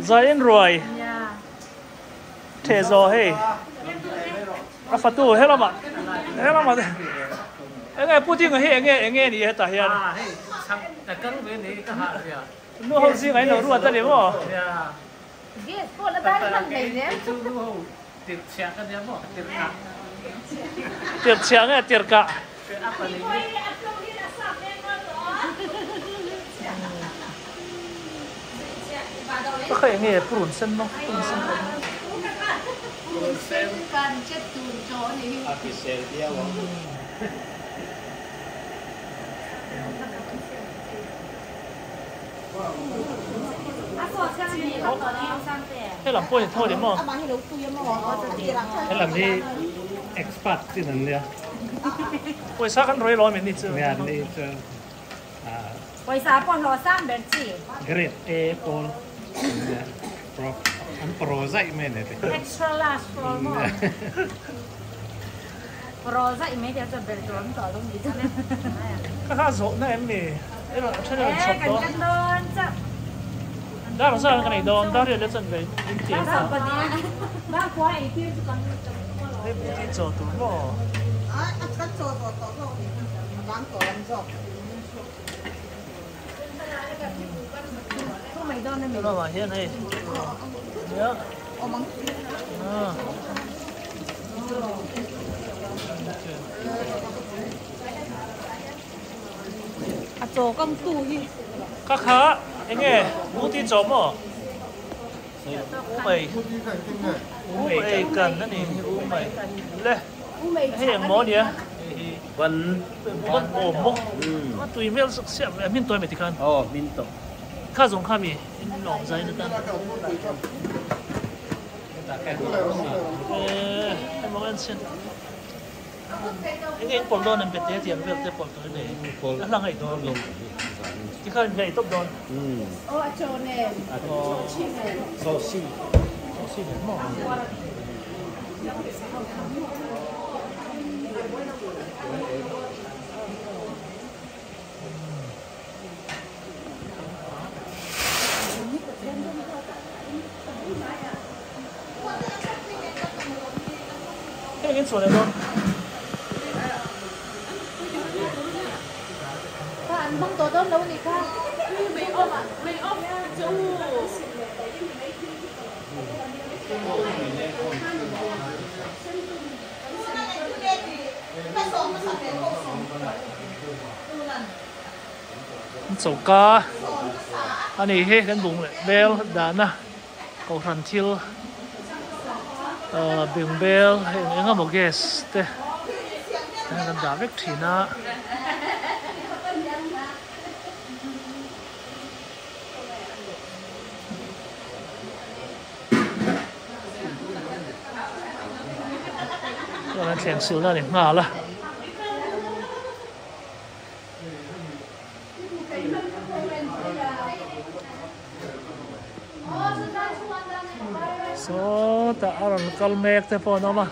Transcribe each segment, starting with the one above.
Zain ruai the zo hei a fatu helama helama enge pudding hi enge enge ni hetah hian nu ho zing a inlo ruat a ni maw tirchhiah nge tirkah Ka kha enge purun sen maw purun sen pawh Purun sen kan chet tur chaw a nih hi. A hrisel viau ang. Helam pawh ni tho ni maw? Helam hi expert chin an nia. Pawisa kan rawi lo a ni chu. Nia ni chu. Pawisa pawh hlawh sang ber chi. Grade A pawl nia. Pro an pro zaih mai ni te. Extra large pro maw. Pro zaih mai te chuan ber tur an tawh lo ni chu. Ka kha zawhna em mi? Erawh a then a rawn chhawp tawh. Kan kan dawn chauh. Dar ang zan ka nei dawn, dar riat leh chuan ve in ti ang a. Dar kua ei tir chu kan Hei buti chaw tur maw? Ai a kan chaw tawh tawh zawk ni a bang tawh lam zawk. Lamah hian hei nia. A chaw kam tu hi. Ka kha enge buti chaw maw? U mei u mei kan a ni hi u mei le hei eng maw nia ban ban awm maw a tui hmel sak siam a hmin tawi mai tikhan aw hmin tawh kha zawng kha mi in lawm zai na tan eh hei maw en chhin Enge in pawlh dawn em bete tiang vel te pawlh tur i nei a hla ngaih dawn lo tikhan in ngaih tawp dawn aw a chaw nen chaw chi nen chaw si chaw si nen maw Heng in chhuah leh dawn. Kha an hmang tawh dawn lo a nih kha. Choka a nih hi kan bung leh bel dahna kohhran thil ahh bengbel hei eng emaw gas te kan dah vek thin a. Chuan an thleng silna a ni nghal a. Sawtah a rawn kal mek te pawh an awm a.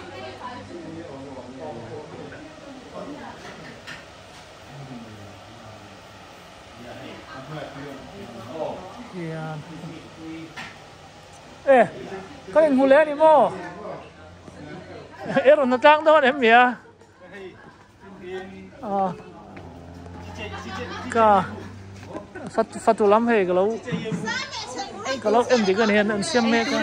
Hian e ka inhmu leh a ni maw e rawn na tlang dawn em mi a ka fatu lam hei ka lo ka lo en dik a ni hian an siam mek a.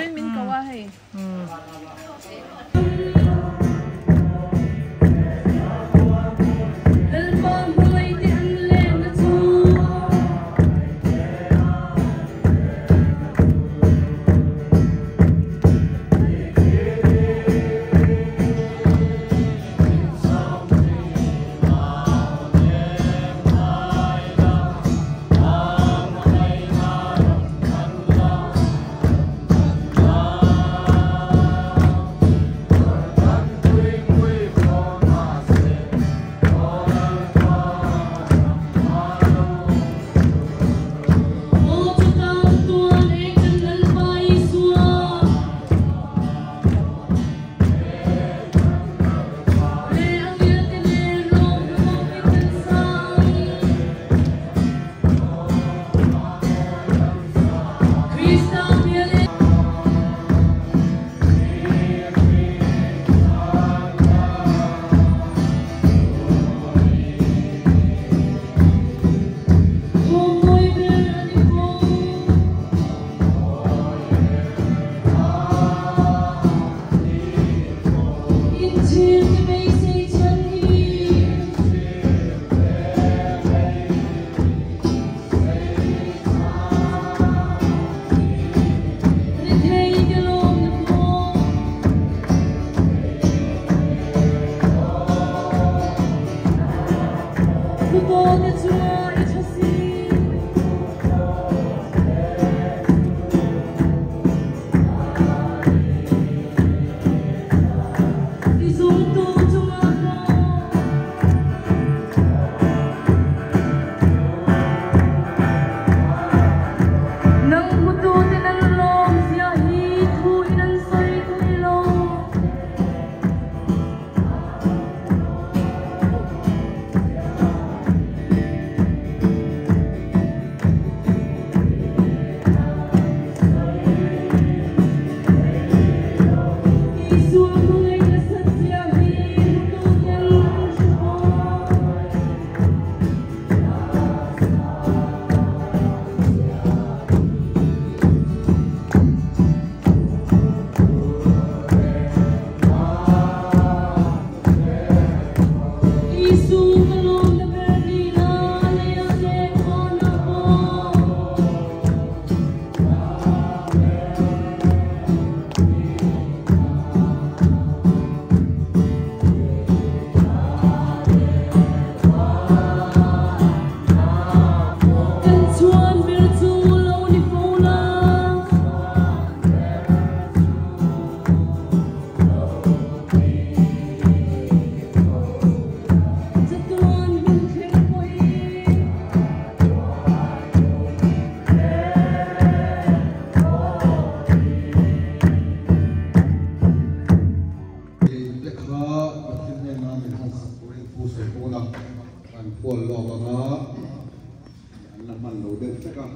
deuh hlek a,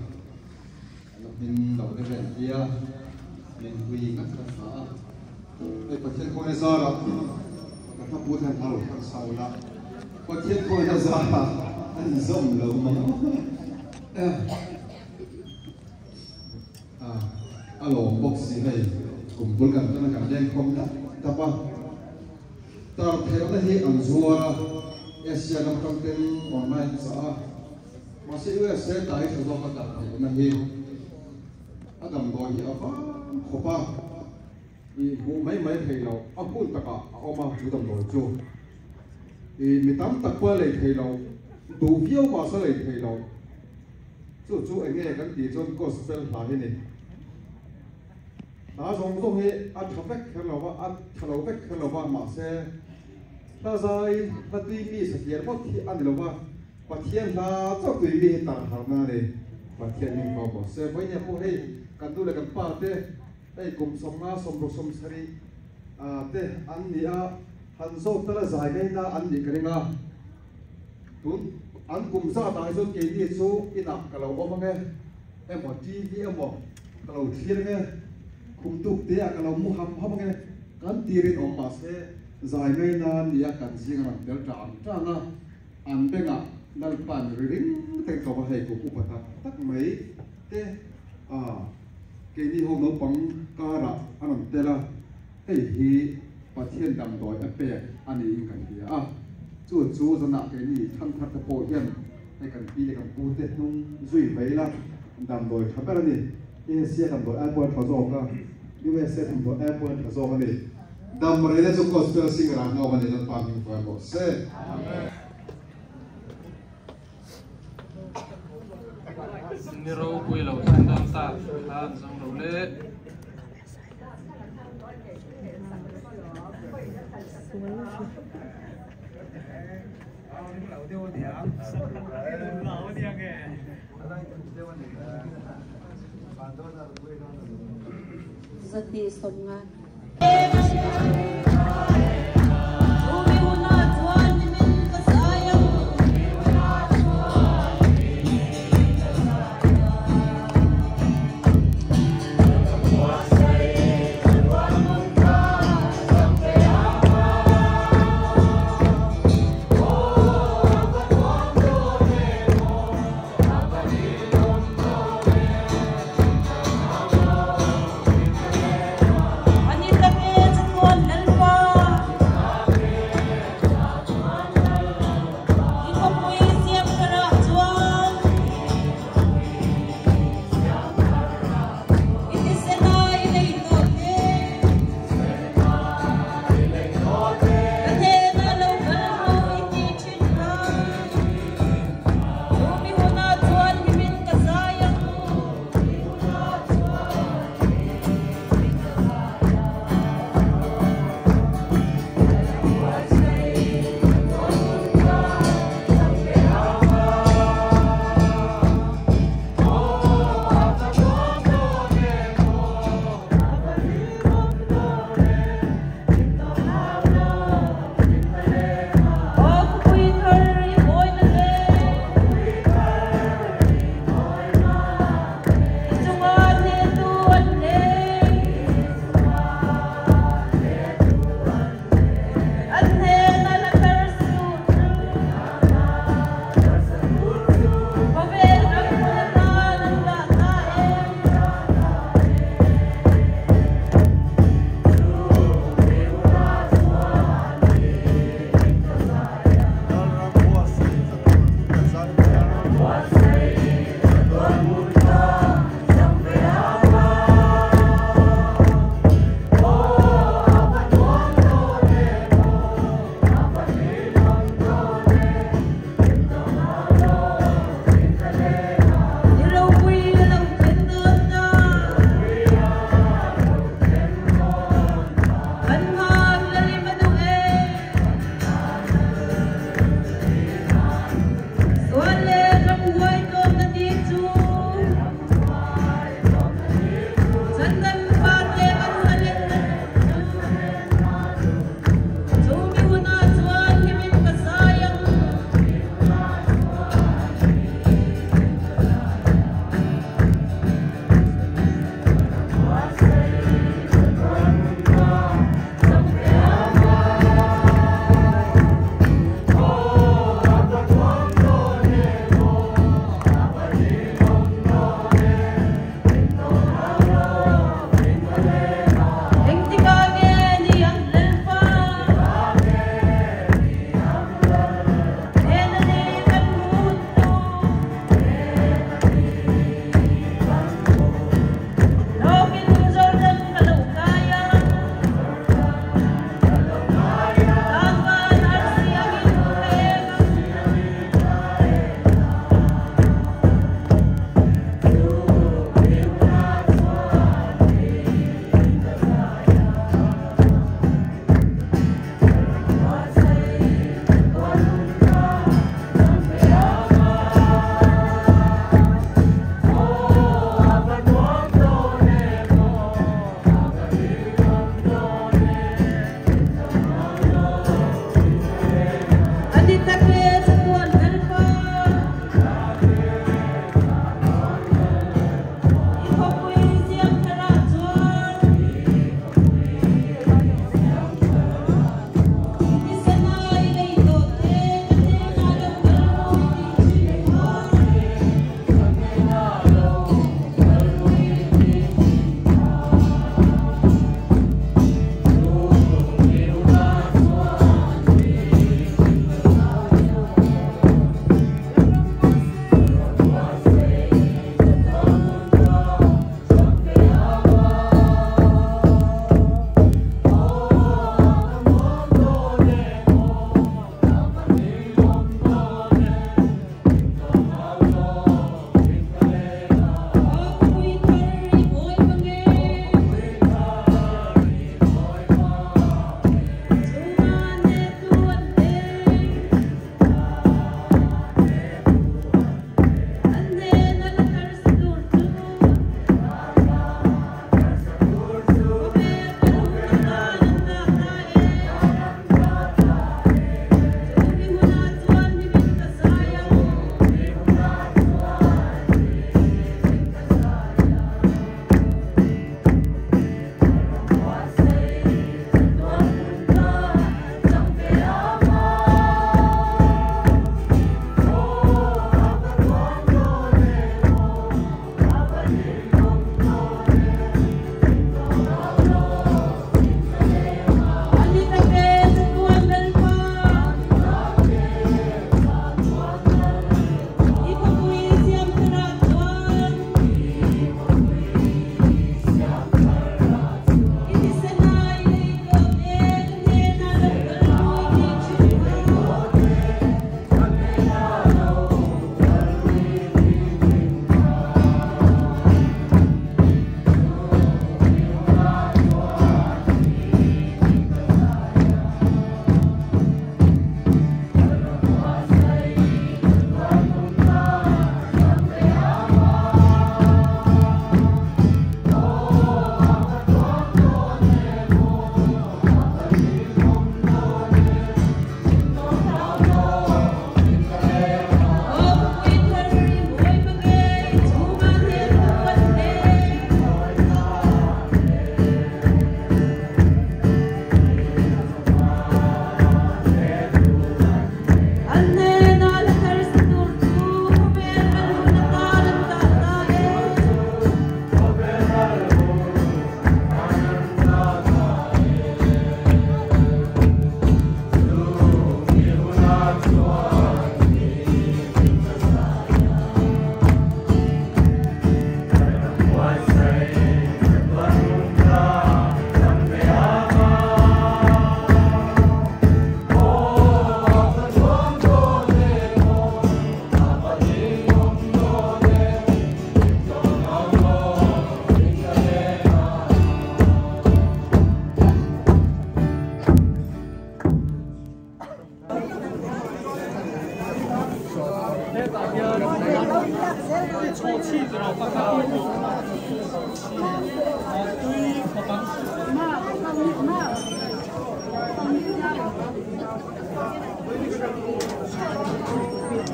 a la hmin lo te vel tia min hui ngat kha tha a. Hei Pathian khawngaihna zarah ka hla pu hian hla lo thar sa ula, Pathian khawngaihna zarah an inzawm lo mang a, a lawm bawk si hei kum bul kan tana kan lengkhawm dap dap a. Tar theihna hi an zuar a, Asia ram atang ten online chah a, mahse USA tai tha zawk a tar theihna hi a damdawi hi a vang khawp a, i hmuh mai mai thei lo, a hun takah a awm a chu damdawi chu i mi tam tak pawh a lei thei lo, duh viau mahse a lei thei lo, chu chu eng nge kan tih chuan gospel hla hi ni. Hla zawng zawng hi a tha vek kher lo va, a tha lo vek kher lo va, mahse hla zai, hla tui mi satliah ringawt hi a ni lo va, Pathian hla chauh tui mi hi tar harna a ni. Pathian hming pawh maw se vawinia pawh hei kan nu leh kan pa te hei kum sawmnga sawmruk sawmsarih te an ni a, han zawt tala zai ngaina an nih ka ring a, tun an kum zat ah hi chuan keini chu inah ka lo awm ang e. Emaw TV emaw ka lo thlir nge, khum tuk te ah ka lo mu ham ham nge, kan tirin awm mahse zai mai nan nia kan zing a rawn tel ta ang tang a, an bengah Lalpa'n ri ring teng tawp a hei kum upa tak tak mai te a keini ho naupang karah a rawn tel a, hei hi Pathian damdawi a pek a niin ka hria a, chu chu zanah keini thangthar te pawh hian Hei kan pi leh kan pu te hnung zui mai ila damdawi tha ber a ni. Asia damdawi ai pawh a tha zawk a, USA damdawi ai pawh a tha zawk a ni. Dam reina chu gospel singer ah hlawm a ni Lalpa hming hruai rawh se. Ni ropui lo thleng dawn ta kha an zawng lo le. 250.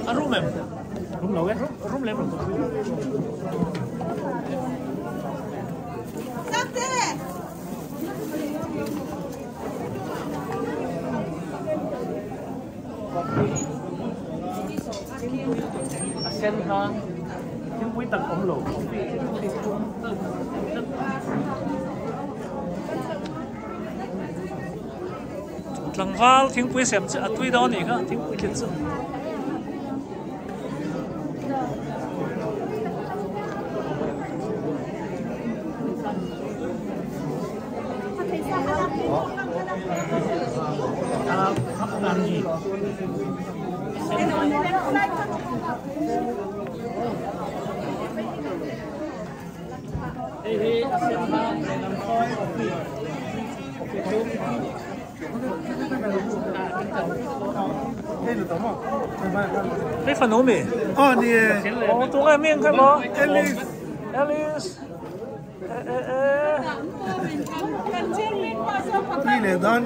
A rum em? Rum lo e. Rum lem lo. A sen kha thingpui tak awm lo. Tlangval thingpui sem chu a tui dawn a nih kha thingpui thlit chu. Hei hi a siam a lehlam khawi coffee coffee thum. Hei fanu mi? Aw ni e. Aw tunge mi ang kha maw? Alice. Alice. E e e. Tui leh dan.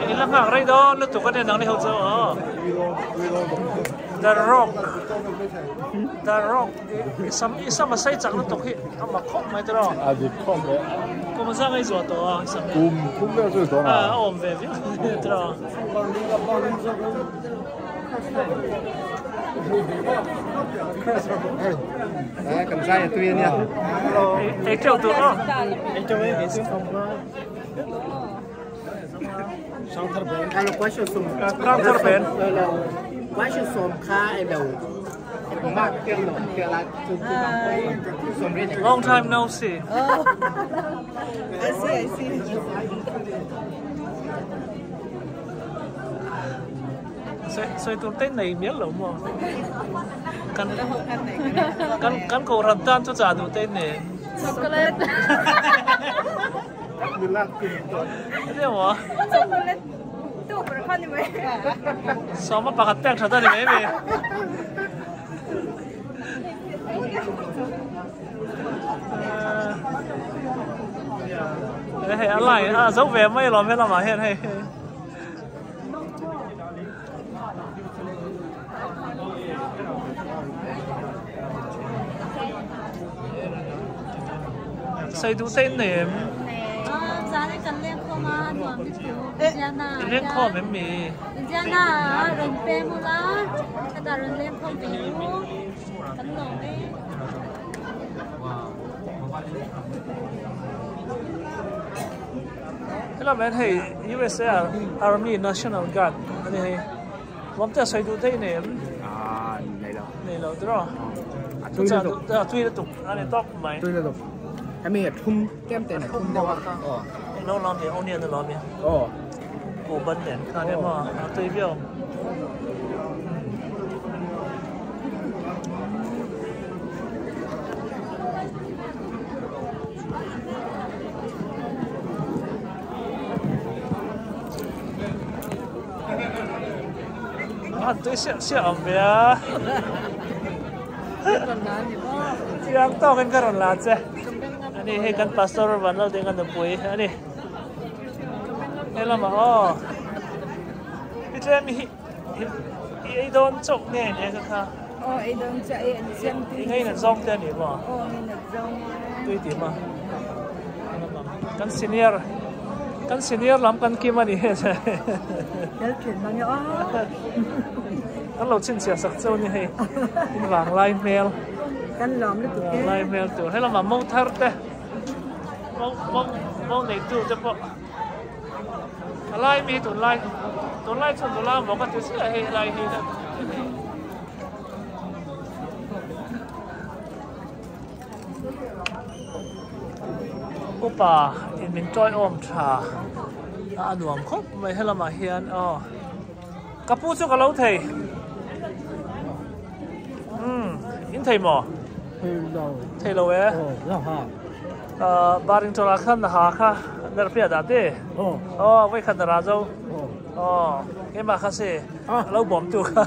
I la nghak rei dawn lutuk a nia nang ni ho chu aw. The Rock The Rock i sam i sam a sei chak lutuk hi a mak khawp mai tiraw. A dik khawp mai. Kum a zang ei zuah tawh a i sam hi. Kum thum vel chu dawn a. A awm ve viau tiraw. Kan zai a tui a nia. Ei teuh tur aw. Ei teuh e. Kangthar pen. Long time no see. I see, I see. Sawi tur te nei mial lo maw? Kan kan kan kohhran tan chu chah duh te nei. Chocolate. Enge maw? Chocolate tu ber kha ni mai. Sawma pakhat pek that a ni mai mi. Hei a line a zo ve mai alawm he lamah hian hei. Sawi duh te in nei em? I leng khawm em mi? Helai hian hei USA Army National Guard a ni hei Mawmte a sawi duh theih nei em? Ah nei lo. Nei lo tiraw? A tui lutuk. A tui lutuk a ni tawp mai. Tui lutuk. Hemi a thum tlem te a thum deuh a. Aw. Englo lam hi onion a lam hi. Aw. Kuhban nen khan emaw a tui viau. A tui siah siah awm ve a. Chiang tawkin ka rawn la che. Ani hei kan pastor Vanlaldinga nupui a ni. He lamah aw. I tlem hi i ei dawn chauh nge nia ka kha. Aw ei dawn chiah e an siam tui. I ngei nat zawng te a ni maw? Aw ngei nat zawng a. Tui tih maw? Kan senior kan senior lam kan kim a ni he. Tel thin mang e aw. Kan lo chhinchhiah sak cheu ni hei. In vang lai hmel. Kan lawm lutuk e. Vang lai hmel tur. He lamah mo thar te. Mo mo mo neitu te pawh. A lai mi hi tunlai tunlai chuan nula maw ka ti chiah hei helai hi. Upa in min tawiawm tha a a nuam khawp mai helamah hian aw ka pu chu ka lo thei umm in thei maw thei lo e ah baring tawrah khan na ha kha nerpia dah te aw vawikhat na ra zo aw keimah kha si lo bawm tu kha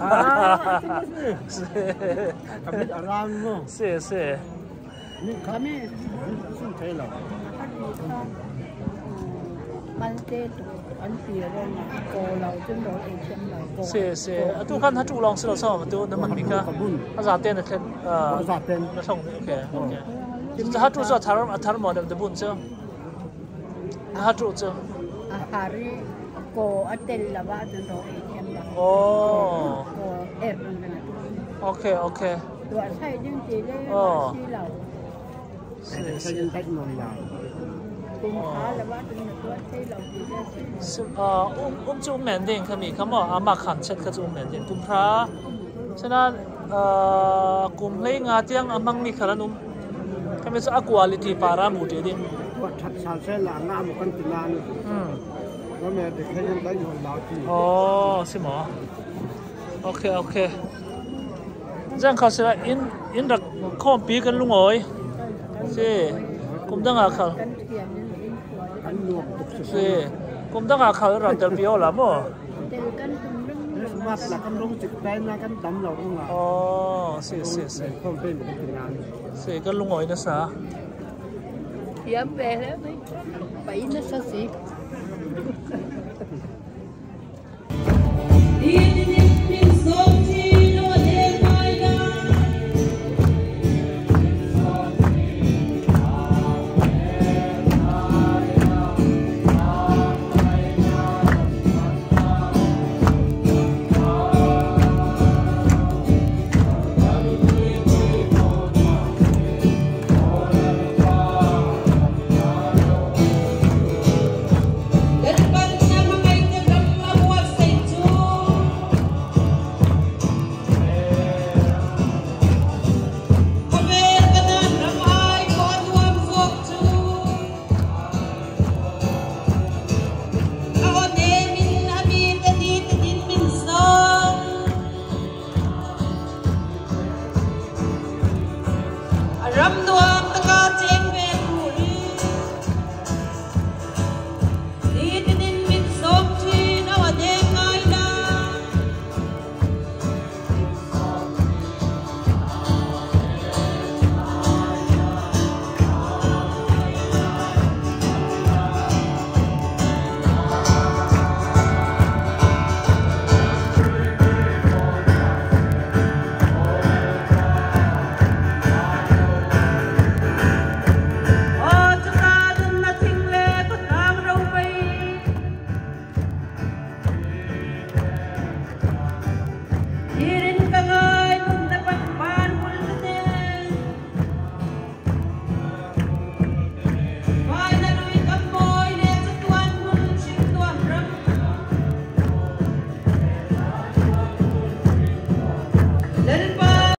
si si. Si si atu khan ha tu long si lo so tu na man mi kha a za ten a thlen na thong okay okay ha tu chu thar a thar mo de bun chu ha tu chu a hari ko a tel lawa chu ro ei thiam lo oh ko er okay okay Um chu um men ding khami kha maw ama khan chet kha chu um men ding kum hra chuan kum hlei nga tiang a hmang mi kha an um khami chu a quality para mu te ding oh si maw Okay okay. Zang kha sila in in rak khom pi kan lungawi. Si kum dang ah khal. Si kum dang ah khal rak tel pi la mo. Oh si si si. Si kan lungawi na sa. Thiam ve hle mai. Pai nasa si.